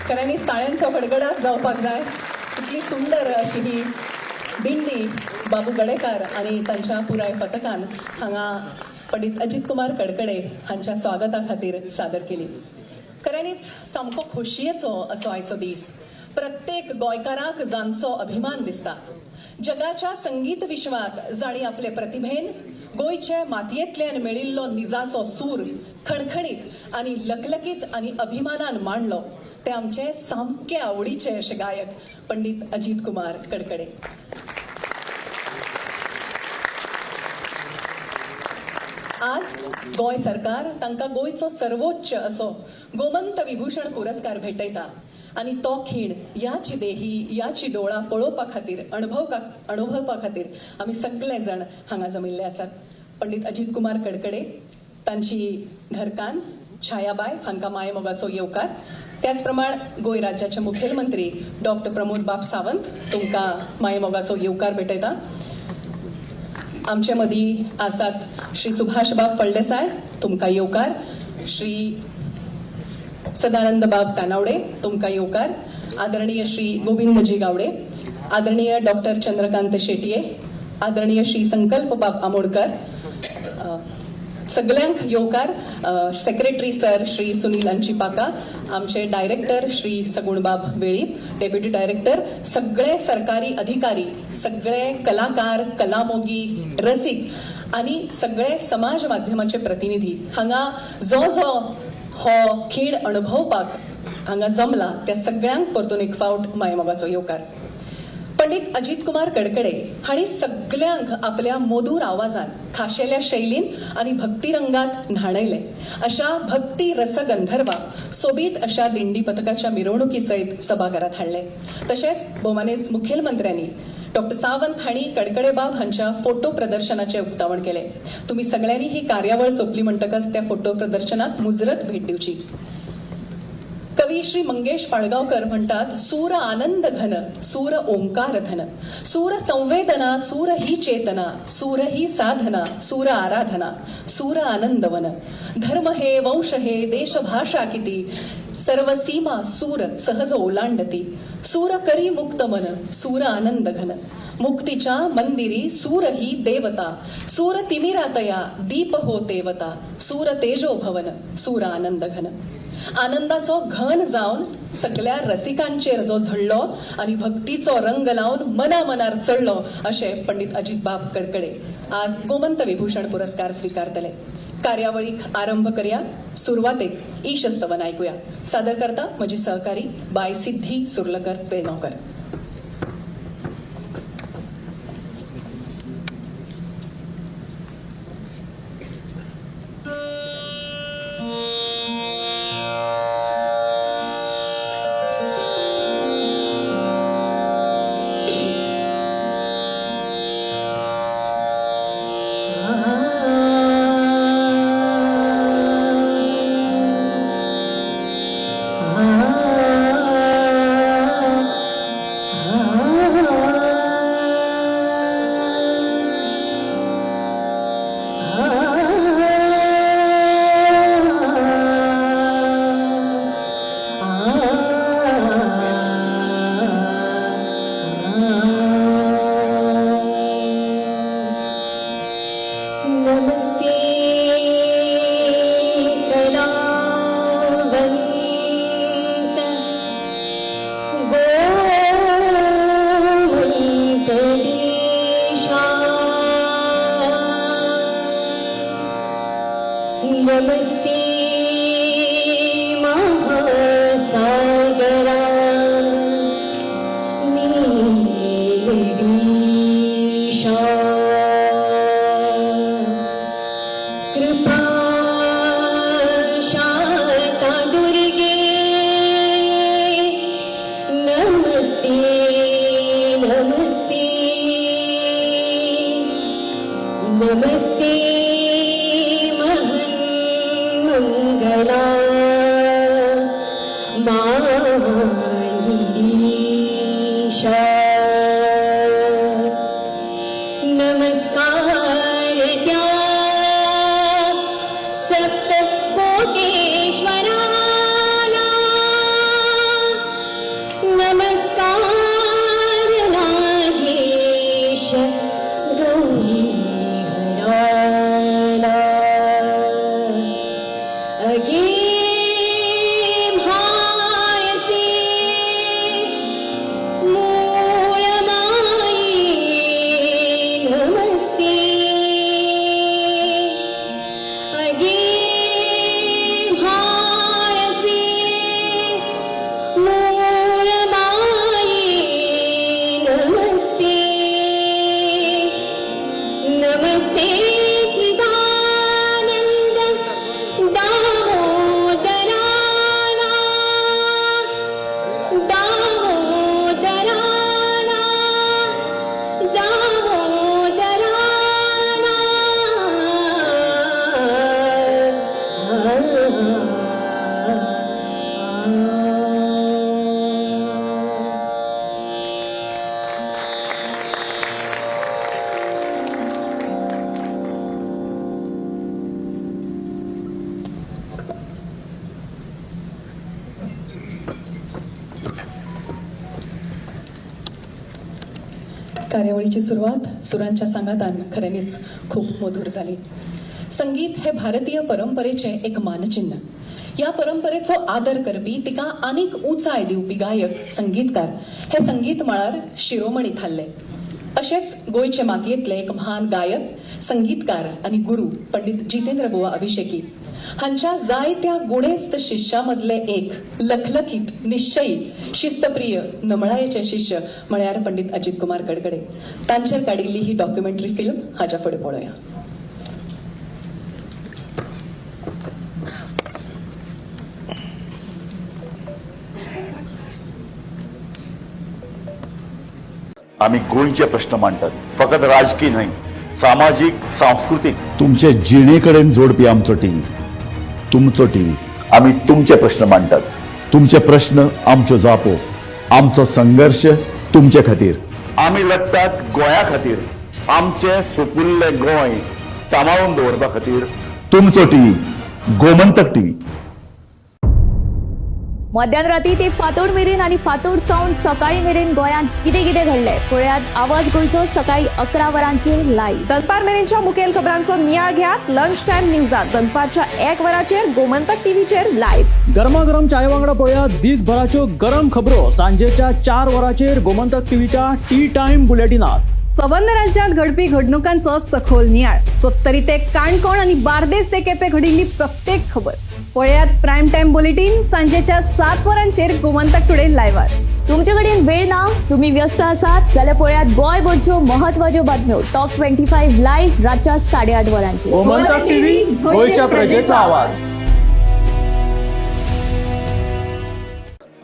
खऱ्यांनीच ताळ्यांचो गडगडाट जावपाक जाय. इतली सुंदर अशी ही दिंडी बाबू गडेकार आनी तांच्या पुराय पथकान हांगा पंडित अजित कुमार कडकडे हांच्या स्वागता खातीर सादर केली. खऱ्यांनीच सामको खोशयेचो असो आयचो दीस. प्रत्येक गोंयकाराक जांचो अभिमान दिसता. जगाच्या संगीत विश्वात जांणी आपले प्रतिभेन गोंयचे मातयेंतल्यान मेळिल्लो निजाचो सूर खणखणीत आनी लकलकीत आनी अभिमानान मांडलो ते आमचे सामके आवडीचे अशे गायक पंडित अजित कुमार कडकडे. आज गोंय सरकार तांकां गोंयचो सर्वोच्च असो गोमंत विभूषण पुरस्कार भेटयता आनी तो खीण याची देही याची डोळा पळोवपा खातीर अणभवपा खातीर आमी सगळे जाण हांगा जमिल्ले आसात. पंडित अजित कुमार कडकडे, तांची घरकान्न छायाबाय हांकां मायेमोगाचो येवकार. त्याच प्रमाण गोंय राज्याचे मुखेलमंत्री डॉक्टर प्रमोद बाब सावंत तुमकां मायेमोगाचो येवकार भेटयता. आमचे मदीं आसात श्री सुभाष बाब फळदेसाय, तुमकां येवकार. श्री सदानंद बाब तानावडे, तुमकां येवकार. आदरणीय श्री गोविंदजी गावडे, आदरणीय डॉक्टर चंद्रकांत शेटये, आदरणीय श्री संकल्प बाब आमोडकर, सगळ्यांक येवकार. सेक्रेटरी सर श्री सुनील अंचिपाका, आमचे डायरेक्टर श्री सगुणबाब वेळीप, डेप्युटी डायरेक्टर, सगळे सरकारी अधिकारी, सगळे कलाकार, कलामोगी, रसिक आनी सगळे समाज माध्यमाचे प्रतिनिधी हांगा जो जो हो खीण अणभवपाक हांगा जमला त्या सगळ्यांक परतून एक फावट मायेमोगाचो येवकार. पंडित अजित कुमार कडकडे हांणी सगळ्यांक आपल्या मधूर आवाजान, खाशेल्या शैलीन आनी भक्तिरंगात न्हाणयले. अशा भक्ती रसगंधर्वा सोबीत अशा दिंडी पथकाच्या मिरवणुकी सयत सभाघरात हाडले. तशेंच भोवमानेस्त मुखेलमंत्र्यांनी डॉक्टर सावंत हांणी कडकडे बाब हांच्या फोटो प्रदर्शनाचे उक्तावण केले. तुम्ही सगळ्यांनी ही कार्यावळ सोंपली म्हणटकच त्या फोटो प्रदर्शनाक मुजरत भेट दिवची. कवी श्री मंगेश पाडगावकर म्हणतात, सूर आनंद घन, सूर ओंकार धन, सूर संवेदना, सूर ही चेतना, सूर ही साधना, सूर आराधना, सूर आनंदवन. धर्म हे, वंश हे, देश भाषा किती, सर्व सीमा सूर सहज ओलांडती. सूर करी मुक्त मन, सूर आनंद घन. मुक्तीच्या मंदिरी सूर ही देवता, सूर तिमिरातया दीप हो तेवता, सूर तेजो भवन, सूर आनंद घन. आनंदाचो घन जावन सगळ्या रसिकांचेर जो झडलो आनी भक्तीचो रंग लावन मना मनार चडलो अशे पंडित अजित बाब कडकडे आज गोमंत विभूषण पुरस्कार स्वीकारतले. कार्यावळीक आरंभ करया. सुरवातेक ईशस्तवन ऐकूया. सादर करता म्हजी सहकारी बाय सिद्धी सुर्लकर पेळगांवकर. नमस्ते कलावंत, कार्यावळीची सुरवात सुरांच्या सांगातान खऱ्यांनीच खूप मधुर झाली. संगीत हे भारतीय परंपरेचे एक मानचिन्ह. ह्या परंपरेचो आदर करपी, तिका आनीक उंचाय दिवपी गायक, संगीतकार हे संगीत मळार शिरोमणी थारले. अशेच गोंयचे मातयेंतले एक म्हान गायक, संगीतकार आनी गुरू पंडित जितेंद्र बुवा अभिषेकी हांच्या जायत्या गुणेस्त शिष्या मदले एक लखलखीत, निश्चयी, शिस्तप्रिय, नमळायेचे शिष्य म्हळ्यार पंडित अजित कुमार कडकडे. तांचेर काडिल्ली ही डॉक्युमेंटरी फिल्म हाच्या फुडें पळोवया. आम्ही गोंयचे प्रश्न मांडटात, फकत राजकी न्हय, सामाजीक, सांस्कृतीक. तुमचे जिणे कडेन जोडपी आमचो टीव्ही, तुमचो टीव्ही. आम्ही तुमचे प्रश्न मांडटात, तुमचे प्रश्न आमच्यो जापो, आमचो संघर्श तुमचे खातीर. आमी लढटात गोंया खातीर, आमचें सुपुल्लें गोंय सांबाळून दवरपा खातीर. तुमचो टीव्ही, गोमंतक टीव्ही. मध्यान राती ते फांतोड मेरेन आनी फांतोड सावन सकाळी मेरेन गोंयांत कितें कितें घडलें पळयात आवाज गोंयचो सकाळी 11 वरांचेर लायव्ह. दनपार मेरेनच्या मुखेल खबरांचो नियाळ घेयात लंच टायम न्यूजात दनपारच्या 1 वराचेर गोमंतक टीव्हीचेर लायव्ह. गरमागरम चाये वांगडा पळोवया दिसभराच्यो गरम खबरो सांजेच्या 4 वरांचेर गोमंतक टीव्हीच्या टी टायम बुलेटिनात. सबंद राज्यांत घडपी घडणुकांचो सखोल नियाळ. सत्तरी ते काणकोण आनी बार्देस ते केपें घडिल्ली प्रत्येक खबर पळयात प्रायम टायम बुलेटीन सांजेच्या 7 वरांचेर गोमंतक टुडे लायव्हार. तुमचे कडेन वेळ ना, तुम्ही व्यस्त आसात जाल्यार पळयात गोंयभरच्यो महत्वाच्यो बातम्यो टॉप 25 लायव्ह रातच्या 8:30 वरांचेर. गोमंतक टीव्ही, गोंयच्या प्रजेचा आवाज.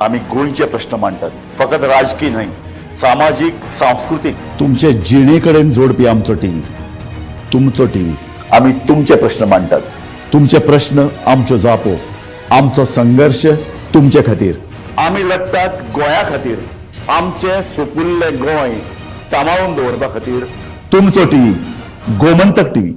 आम्ही गोंयचे प्रश्न मांडटात, फकत राजकी न्हय, सामाजीक, सांस्कृतीक. तुमचे जिणे कडेन जोडपी आमचो टीव्ही, तुमचो टीव्ही. आम्ही तुमचे प्रश्न मांडटात, तुमचे प्रश्न आमच्यो जापो, आमचो संघर्श तुमचे खातीर. आमी लढटात गोंया खातीर, आमचें सुपुल्लें गोंय सांबाळून दवरपा खातीर. तुमचो टीव्ही, गोमंतक टीव्ही.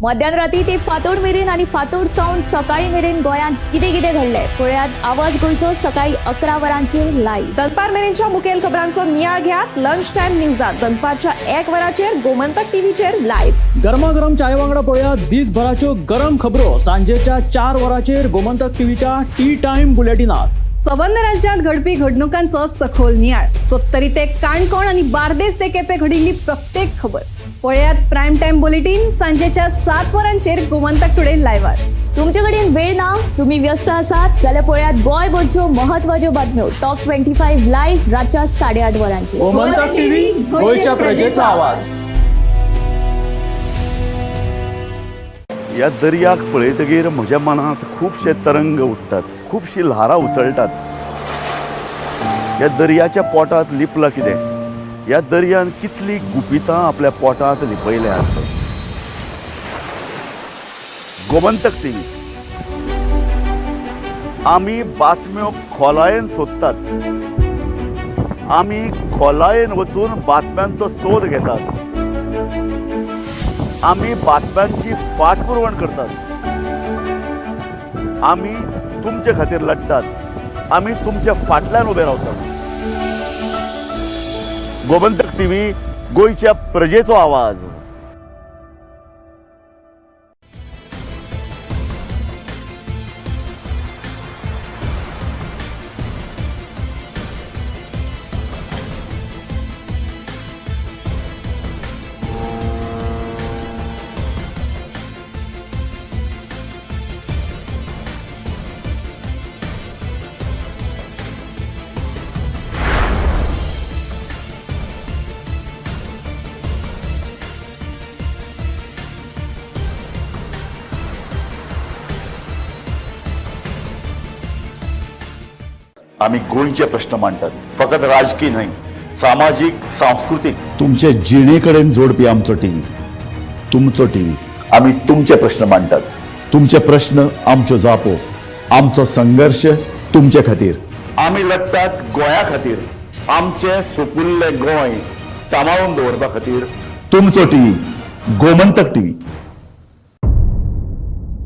मध्यान राती ते फांतोड मेरेन आनी फांतोड सावन सकाळी मेरेन गोंयांत कितें कितें घडलें पळयात आवाज गोंयचो सकाळी 11 वरांचेर लायव्ह. दनपार मेरेनच्या मुखेल खबरांचो नियाळ घेयात लंच टायम न्यूजात दनपारच्या 1 वराचेर गोमंतक टीव्हीचेर लायव्ह. गरमागरम चाये वांगडा पळोवया दिसभराच्यो गरम खबरो सांजेच्या 4 वरांचेर गोमंतक टीव्हीच्या टी टायम बुलेटिनात. सबंद राज्यांत घडपी घडणुकांचो सखोल नियाळ. सत्तरी ते काणकोण आनी बार्देस ते केपें घडिल्ली प्रत्येक खबर पळयात प्रायम टायम बुलेटीन सांजेच्या 7 वरांचेर गोमंतक टुडे लायव्हार. तुमचे कडेन वेळ ना, तुम्ही व्यस्त आसात जाल्यार पळयात गोंयभरच्यो महत्वाच्यो बातम्यो टॉप 25 लायव्ह रातच्या 8:30 वरांचेर. गोमंतक टीव्ही, गोंयच्या प्रजेचा आवाज. ह्या दर्याक पळयतगीर म्हज्या मनांत खुबशे तरंग उठ्ठात, खुबशीं ल्हारां उसळटात. ह्या दर्याच्या पोटांत लिपलां कितें? ह्या दर्यान कितलीं गुपितां आपल्या पोटांत लिपयल्यात? गोमंतक टीव्ही, आमी बातम्यो खोलायेन सोदतात, आमी खोलायेन वचून बातम्यांचो सोद घेतात, आमी बातम्यांची फाटपुरवण करतात. आमी तुमचे खातीर लढटात, आमी तुमच्या फाटल्यान उबे रावतात. गोमंतक टीव्ही, गोंयच्या प्रजेचो आवाज. आम्ही गोंयचे प्रश्न मांडटात, फकत राजकी न्हय, सामाजीक, सांस्कृतीक. तुमचे जिणे कडेन जोडपी आमचो टीव्ही, तुमचो टीव्ही. आम्ही तुमचे प्रश्न मांडटात, तुमचे प्रश्न आमच्यो जापो, आमचो संघर्श तुमचे खातीर. आमी लढटात गोंया खातीर, आमचें सुपुल्लें गोंय सांबाळून दवरपा खातीर. तुमचो टीव्ही, गोमंतक टीव्ही.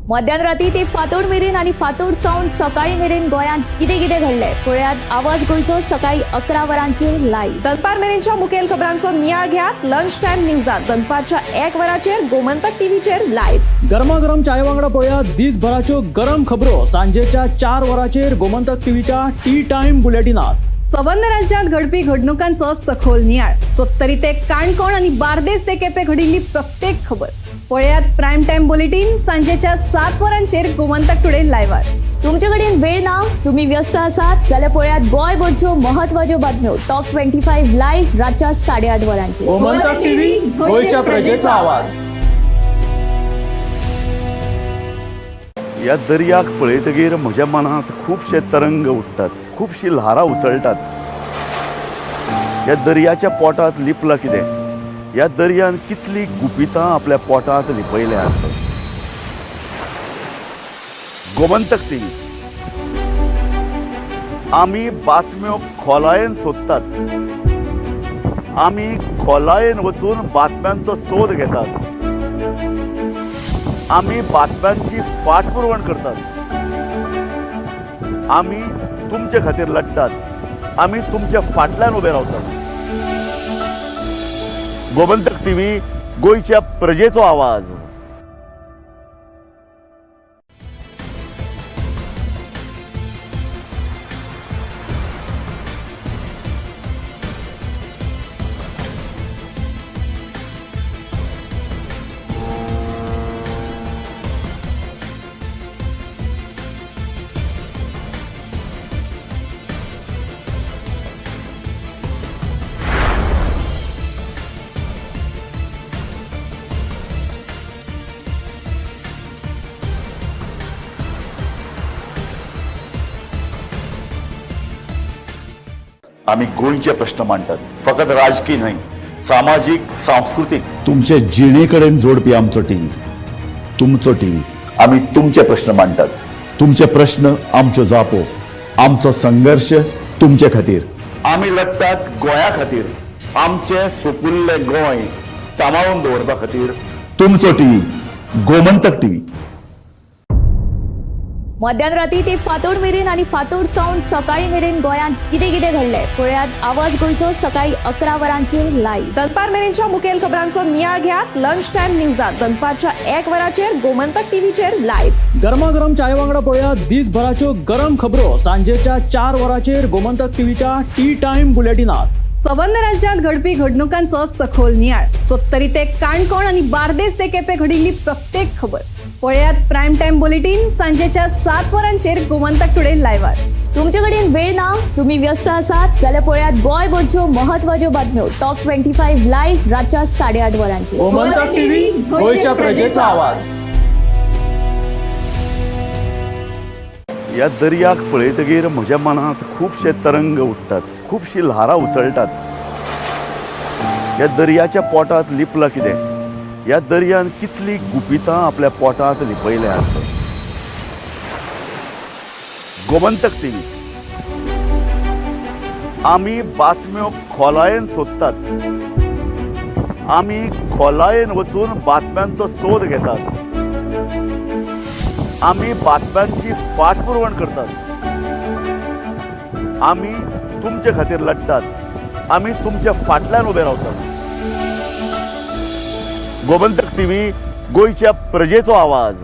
मध्यान राती ते फांतोड मेरेन आनी फांतोड सावन सकाळी मेरेन गोंयांत कितें कितें घडलें पळयात आवाज गोंयचो सकाळी 11 वरांचेर लायव्ह. दनपार मेरेनच्या मुखेल खबरांचो नियाळ घेयात लंच टायम न्यूजात दनपारच्या 1 वराचेर गोमंतक टीव्हीचेर लायव्ह. गरमागरम चाये वांगडा पळयात दिसभराच्यो गरम खबरो सांजेच्या 4 वरांचेर गोमंतक टीव्हीच्या टी टायम बुलेटिनात. सबंद राज्यांत घडपी घडणुकांचो सखोल नियाळ, सत्तरी ते काणकोण आनी बार्देस ते केपें घडिल्ली प्रत्येक खबर पळयात प्रायम टायम बुलेटीन सांजेच्या 7 वरांचेर गोमंतक टुडे लायव्हार. तुमचे कडेन वेळ ना, तुम्ही व्यस्त आसात जाल्यार पळयात गोंयभरच्यो महत्वाच्यो बातम्यो टॉप 25 लायव्ह रातच्या 8:30 वरांचेर. गोमंतक टीव्ही, गोंयच्या प्रजेचा आवाज. ह्या दर्याक पळयतगीर म्हज्या मनांत खुबशे तरंग उठ्ठात, खुबशीं ल्हारां उसळटात. ह्या दर्याच्या पोटांत लिपलां कितें? ह्या दर्यान कितलीं गुपितां आपल्या पोटांत लिपयल्यांत? गोमंतक टीव्ही, आमी बातम्यो खोलायेन सोदतात. आमी खोलायेन वचून बातम्यांचो सोद घेतात. आमी बातम्यांची फाटपुरवण करतात. आमी तुमचे खातीर लढटात. आमी तुमच्या फाटल्यान उबे रावतात. गोमंतक टीव्ही, गोंयच्या प्रजेचो आवाज. आमी गोंयचे प्रश्न मांडटात, फकत राजकी न्हय, सामाजीक, सांस्कृतीक, तुमचे जिणे कडेन जोडपी आमचो टीव्ही, तुमचो टीव्ही. आमी तुमचे प्रश्न मांडटात. तुमचे प्रश्न आमच्यो जापो, आमचो संघर्श तुमचे खातीर. आमी लढटात गोंया खातीर, आमचें सुपुल्लें गोंय सांबाळून दवरपा खातीर. तुमचो टीव्ही, गोमंतक टीव्ही. मध्यान राती ते फांतोड मेरेन आनी फांतोड सावन सकाळी मेरेन गोंयांत कितें कितें घडलें पळयात आवाज गोंयचो सकाळी 11 वरांचेर लायव्ह. दनपार मेरेनच्या मुखेल खबरांचो नियाळ घेयात लंच टायम न्यूजात दनपारच्या 1 वराचेर गोमंतक टीव्हीचेर लायव्ह. गरमागरम चाये वांगडा पळयात दिसभराच्यो गरम खबरो सांजेच्या 4 वरांचेर गोमंतक टीव्हीच्या टी टायम बुलेटिनात. सबंद राज्यांत घडपी घडणुकांचो सखोल नियाळ, सत्तरी ते काणकोण आनी बार्देस ते केपें घडिल्ली प्रत्येक खबर पळयात प्रायम टायम बुलेटीन सांजेच्या 7 वरांचेर गोमंतक टुडे लायव्हार. तुमचे कडेन वेळ ना, तुम्ही व्यस्त आसात जाल्यार पळयात गोंयभरच्यो महत्वाच्यो बातम्यो टॉप 25 लायव्ह रातच्या 8:30 वरांचेर. गोमंतक टीव्ही, गोंयच्या प्रजेचा आवाज. ह्या दर्याक पळयतगीर म्हज्या मनांत खुबशे तरंग उठ्ठात, खुबशीं ल्हारां उसळटात. ह्या दर्याच्या पोटांत लिपलां कितें? ह्या दर्यान कितलीं गुपितां आपल्या पोटांत लिपयल्यांत? गोमंतक टीव्ही, आमी बातम्यो खोलायेन सोदतात. आमी खोलायेन वचून बातम्यांचो सोद घेतात. आमी बातम्यांची फाटपुरवण करतात. आमी तुमचे खातीर लढटात. आमी तुमच्या फाटल्यान उबे रावतात. गोमंतक टीव्ही, गोंयच्या प्रजेचो आवाज.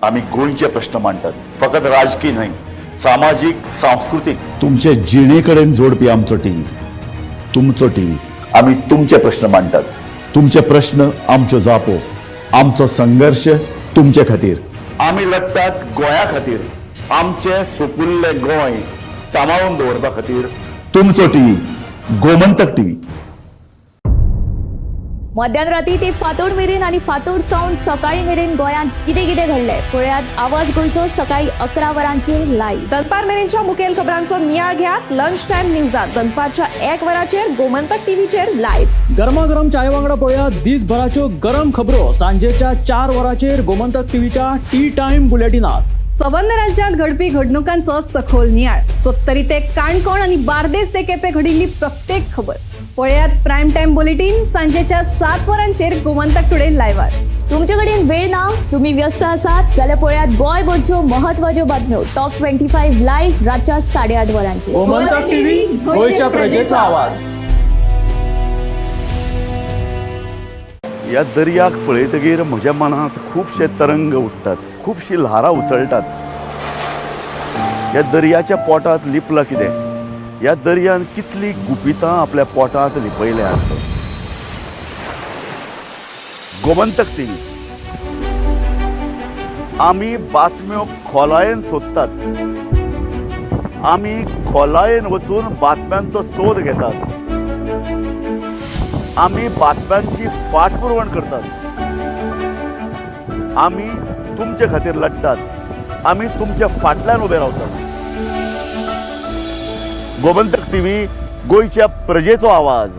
आमी गोंयचे प्रश्न मांडटात, फकत राजकी न्हय, सामाजीक, सांस्कृतीक, तुमचे जिणे कडेन जोडपी आमचो टीव्ही, तुमचो टीव्ही. आमी तुमचे प्रश्न मांडटात. तुमचे प्रश्न आमच्यो जापो, आमचो संघर्श तुमचे खातीर. आमी लढटात गोंया खातीर, आमचें सुपुल्लें गोंय सांबाळून दवरपा खातीर. तुमचो टीव्ही, गोमंतक टीव्ही. मध्यान राती ते फांतोड मेरेन आनी फांतोड सावन सकाळी मेरेन गोंयांत कितें कितें घडलें पळयात आवाज गोंयचो सकाळी 11 वरांचेर लायव्ह. दनपार मेरेनच्या मुखेल खबरांचो नियाळ घेयात लंच टायम न्यूजात दनपारच्या 1 वराचेर गोमंतक टीव्हीचेर लायव्ह. गरमागरम चाये वांगडा पळयात दिसभराच्यो गरम खबरो सांजेच्या 4 वरांचेर गोमंतक टीव्हीच्या टी टायम बुलेटिनात. सबंद राज्यांत घडपी घडणुकांचो सखोल नियाळ, सत्तरी ते काणकोण आनी बार्देस ते केपें घडिल्ली प्रत्येक खबर पळयात प्रायम टायम बुलेटीन सांजेच्या 7 वरांचेर गोमंतक टुडे लायव्हार. तुमचे कडेन वेळ ना, तुम्ही व्यस्त आसात जाल्यार पळयात गोंयभरच्यो म्हत्वाच्यो बातम्यो टॉप 25 लायव्ह रातच्या 8:30 वरांचेर. गोमंतक टीव्ही, गोंयच्या प्रजेचा आवाज. ह्या दर्याक पळयतगीर म्हज्या मनांत खुबशे तरंग उठ्ठात, खुबशीं ल्हारां उसळटात. ह्या दर्याच्या पोटांत लिपलां कितें? ह्या दर्यान कितलीं गुपितां आपल्या पोटांत लिपयल्या आसत. गोमंतक टीव्ही, आमी बातम्यो खोलायेन सोदतात, आमी खोलायेन वचून बातम्यांचो सोद घेतात, आमी बातम्यांची फाटपुरवण करतात, आमी तुमचे खातीर लढटात, आमी तुमच्या फाटल्यान उबे रावतात. गोमंतक टीव्ही, गोंयच्या प्रजेचो आवाज.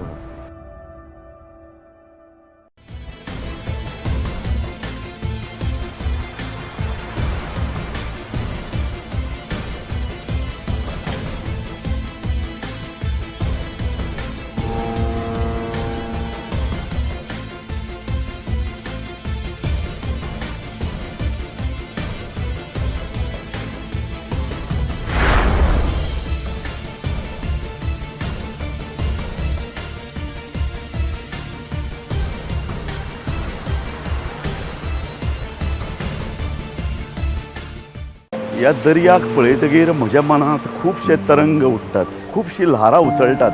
ह्या दर्याक पळयतगीर म्हज्या मनांत खुबशे तरंग उठ्ठात, खुबशीं ल्हारां उसळटात.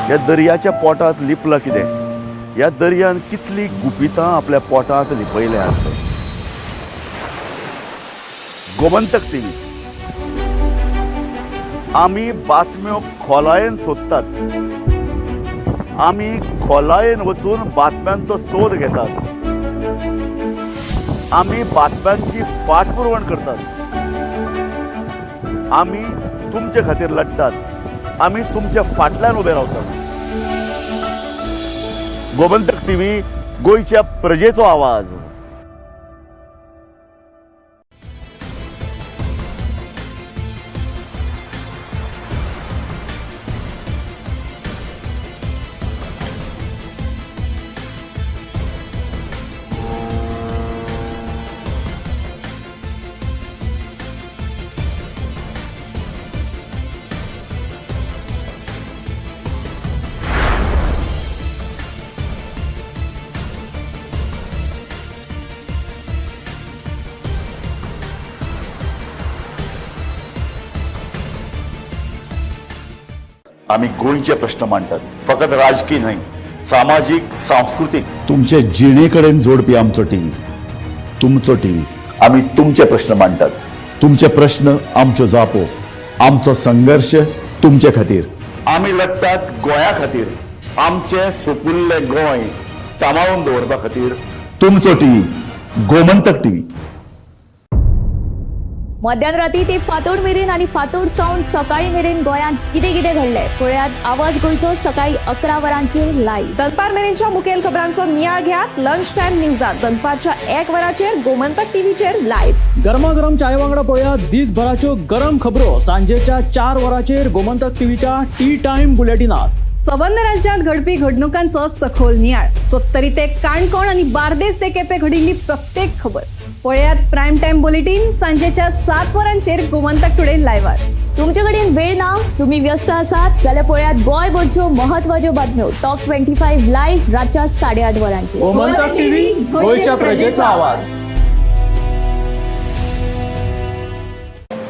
ह्या दर्याच्या पोटांत लिपलां कितें? ह्या दर्यान कितलीं गुपितां आपल्या पोटांत लिपयल्या आसत. गोमंतक टीव्ही, आमी बातम्यो खोलायेन सोदतात, आमी खोलायेन वचून बातम्यांचो सोद घेतात, आमी बातम्यांची फाटपुरवण करतात, आमी तुमचे खातीर लढटात, आमी तुमच्या फाटल्यान उबे रावतात. गोमंतक टीव्ही, गोंयच्या प्रजेचो आवाज. आमी गोंयचे प्रश्न मांडटात, फकत राजकी न्हय, सामाजीक, सांस्कृतीक, तुमचे जिणे कडेन जोडपी आमचो टीव्ही, तुमचो टीव्ही. आमी तुमचे प्रश्न मांडटात, तुमचे प्रश्न आमच्यो जापो, आमचो संघर्श तुमचे खातीर. आमी लढटात गोंया खातीर, आमचें सुपुल्लें गोंय सांबाळून दवरपा खातीर. तुमचो टीव्ही, गोमंतक टीव्ही. मध्यान राती ते फांतोड मेरेन आनी फांतोड सावन सकाळी मेरेन गोंयांत कितें कितें घडलें पळयात आवाज गोंयचो सकाळी 11 वरांचेर लायव्ह. दनपार मेरेनच्या मुखेल खबरांचो नियाळ घेयात लंच टायम न्यूजात दनपारच्या 1 वराचेर गोमंतक टीव्हीचेर लायव्ह. गरमागरम चाये वांगडा पळयात दिसभराच्यो गरम खबरो सांजेच्या 4 वरांचेर गोमंतक टीव्हीच्या टी टायम बुलेटिनात. सबंद राज्यांत घडपी घडणुकांचो सखोल नियाळ, सत्तरी ते काणकोण आनी बार्देस ते केपें घडिल्ली प्रत्येक खबर पळयात प्रायम टायम बुलेटीन सांजेच्या 7 वरांचेर गोमंतक टुडे लायव्हार. तुमचे कडेन वेळ ना, तुम्ही व्यस्त आसात जाल्यार पळयात गोंयभरच्यो म्हत्वाच्यो बातम्यो टॉप 25 लायव्ह रातच्या 8:30 वरांचेर. गोमंतक टीव्ही, गोंयच्या प्रजेचा आवाज.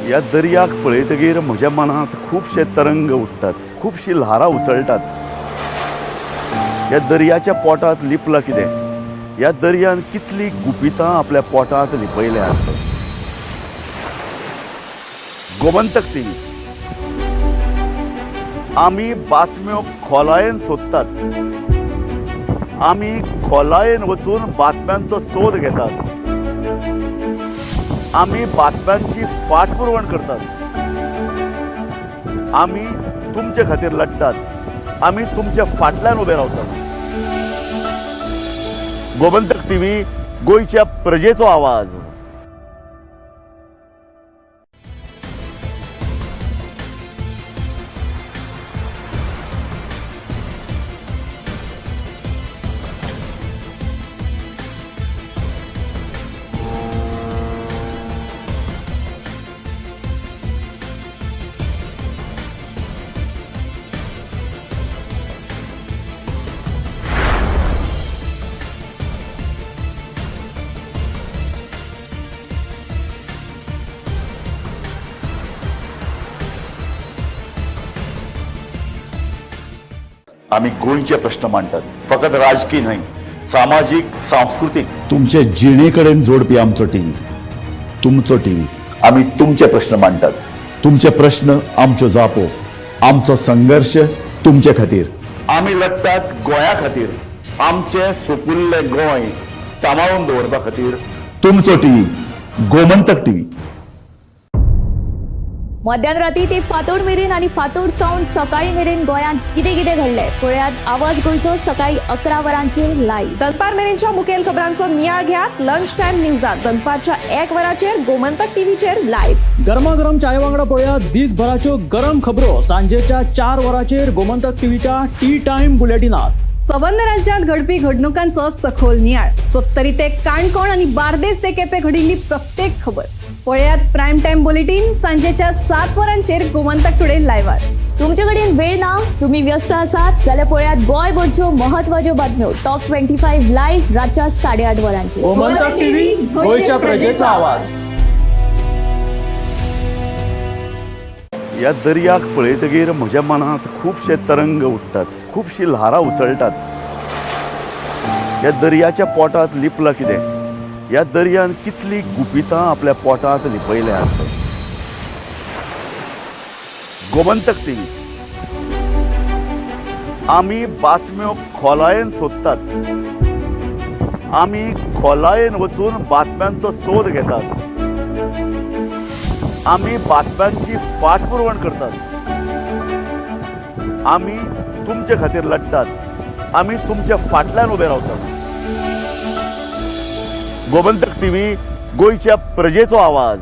ह्या दर्याक पळयतगीर म्हज्या मनांत खुबशे तरंग उठ्ठात, खुबशीं ल्हारां उसळटात. ह्या दर्याच्या पोटांत लिपलां कितें? ह्या दर्यान कितलीं गुपितां आपल्या पोटांत लिपयल्या आसत. गोमंतक टीव्ही, आमी बातम्यो खोलायेन सोदतात, आमी खोलायेन वचून बातम्यांचो सोद घेतात, आमी बातम्यांची फाटपुरवण करतात, आमी तुमचे खातीर लढटात, आमी तुमच्या फाटल्यान उबे रावतात. गोमंतक टीव्ही, गोंयच्या प्रजेचो आवाज. आमी गोंयचे प्रश्न मांडटात, फकत राजकी न्हय, सामाजीक, सांस्कृतीक, तुमचे जिणे कडेन जोडपी आमचो टीव्ही, तुमचो टीव्ही. आमी तुमचे प्रश्न मांडटात, तुमचे प्रश्न आमच्यो जापो, आमचो संघर्श तुमचे खातीर. आमी लढटात गोंया खातीर, आमचें सुपुल्लें गोंय सांबाळून दवरपा खातीर. तुमचो टीव्ही, गोमंतक टीव्ही. मध्यान राती ते फांतोड मेरेन आनी फांतोड सावन सकाळी मेरेन गोंयांत कितें कितें घडलें पळयात आवाज गोंयचो सकाळी 11 वरांचेर लायव्ह. दनपार मेरेनच्या मुखेल खबरांचो नियाळ घेयात लंच टायम न्यूजात दनपारच्या 1 वराचेर गोमंतक टीव्हीचेर लायव्ह. गरमागरम चाये वांगडा पळयात दिसभराच्यो गरम खबरो सांजेच्या 4 वरांचेर गोमंतक टीव्हीच्या टी टायम बुलेटिनात. सबंद राज्यांत घडपी घडणुकांचो सखोल नियाळ, सत्तरी ते काणकोण आनी बार्देस ते केपें घडिल्ली प्रत्येक खबर पळयात प्रायम टायम बुलेटीन सांजेच्या 7 वरांचेर गोमंतक टुडे लायव्हार. तुमचे कडेन वेळ ना, तुम्ही व्यस्त आसात जाल्यार पळयात गोंयभरच्यो महत्वाच्यो बातम्यो टॉप 25 लायव्ह रातच्या 8:30 वरांचेर. गोमंतक टीव्ही, गोंयच्या प्रजेचो आवाज. ह्या दर्याक पळयतगीर म्हज्या मनांत खुबशे तरंग उठ्ठात, खुबशीं ल्हारां उसळटात. ह्या दर्याच्या पोटांत लिपलां कितें? ह्या दर्यान कितलीं गुपितां आपल्या पोटांत लिपयल्यांत? गोमंतक टीव्ही, आमी बातम्यो खोलायेन सोदतात, आमी खोलायेन वचून बातम्यांचो सोद घेतात, आमी बातम्यांची फाटपुरवण करतात, आमी तुमचे खातीर लढटात, आमी तुमच्या फाटल्यान उबे रावतात. गोमंतक टीव्ही, गोंयच्या प्रजेचो आवाज.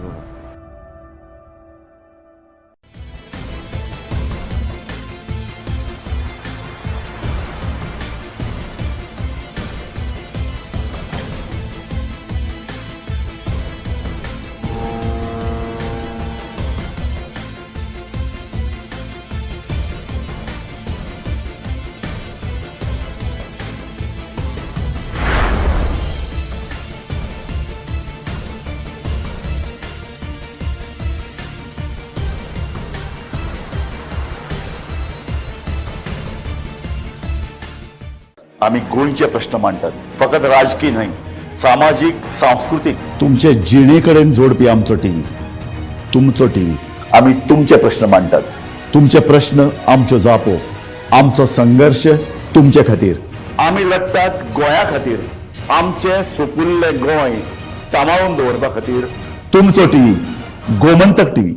आमी गोंयचे प्रश्न मांडटात, फकत राजकी न्हय, सामाजीक, सांस्कृतीक, तुमचे जिणे कडेन जोडपी आमचो टीव्ही, तुमचो टीव्ही. आमी तुमचे प्रश्न मांडटात, तुमचे प्रश्न आमच्यो जापो, आमचो संघर्श तुमचे खातीर. आमी लढटात गोंया खातीर, आमचें सुपुल्लें गोंय सांबाळून दवरपा खातीर. तुमचो टीव्ही, गोमंतक टीव्ही.